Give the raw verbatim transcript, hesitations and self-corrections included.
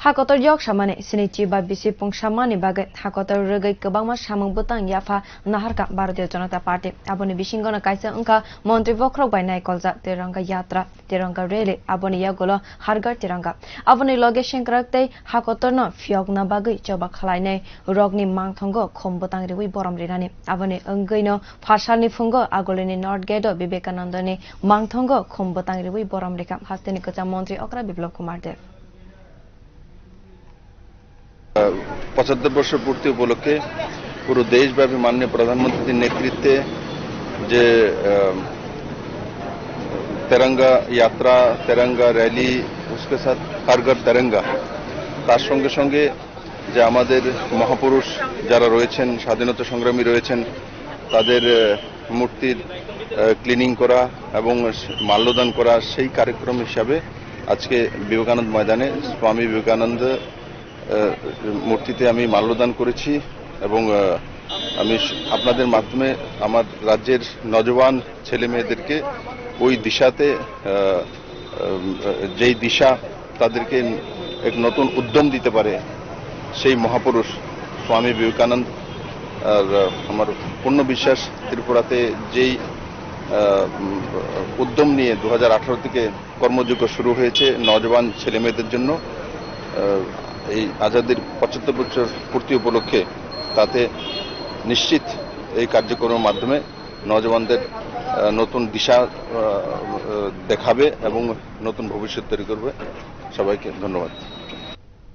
Hakotor yok samani sinichi ba bisi pung samani bagwi hakotor rwgwi kwbangma samung bwtang yapha naharkha Bharatiya Janata Party. Aboni bisingono kaisa wngkha montri bokhorok bai naikoljak Tiranga Yatra, Tiranga Rally, aboni yagulo Har Ghar Tiranga. Aboni loge sengkrak tei hakotorno phiyokna bagwi choba khwlainai rokni mangthongo khum bwtang riwi borom rinani. Aboni wngwino phasalni phungo Agulini North Gate-o Vivekanandani mangthongo khum bwtang riwi borom rikha hasteni kwcham montri okra Biplab Kumar Deb. পঁচাত্তর বর্ষ পূর্তি উপলক্ষে পুরো দেশব্যাপী মাননীয় প্রধানমন্ত্রীর নেতৃত্বে যে আহ, তেরঙ্গা যাত্রা, তেরঙ্গা র‍্যালি, উসকে সাথ হর ঘর তেরঙ্গা, তার সঙ্গে সঙ্গে যে আমাদের মহাপুরুষ যারা রয়েছেন, স্বাধীনতা সংগ্রামী রয়েছেন, তাদের আহ, মূর্তির ক্লিনিং করা এবং মাল্যদান করা, সেই কার্যক্রম হিসাবে আজকে বিবেকানন্দ ময়দানে স্বামী বিবেকানন্দ আহ, মূর্তিতে আমি মাল্যদান করেছি এবং আহ, আমি স- আপনাদের মাধ্যমে আমার রাজ্যের নজওয়ান ছেলে মেয়েদেরকে ওই দিশাতে আহ, আহ, যেই দিশা তাদেরকে এক নতুন উদ্যম দিতে পারে সেই মহাপুরুষ স্বামী বিবেকানন্দ। আর আহ, আমার পূর্ণ বিশ্বাস ত্রিপুরাতে যেই আহ, উম, উদ্যম নিয়ে দু হাজার আঠারো থেকে কর্মযজ্ঞ শুরু হয়েছে নওজোয়ান ছেলেমেয়েদের জন্য। আহ, এই আজাদির পঁচাত্তর বছর পূর্তি উপলক্ষে তাতে নিশ্চিত এই কার্যক্রমের মাধ্যমে নওজোয়ানদের আহ, নতুন দিশা আহ, আহ, দেখাবে এবং নতুন ভবিষ্যৎ তৈরি করবে। সবাইকে ধন্যবাদ।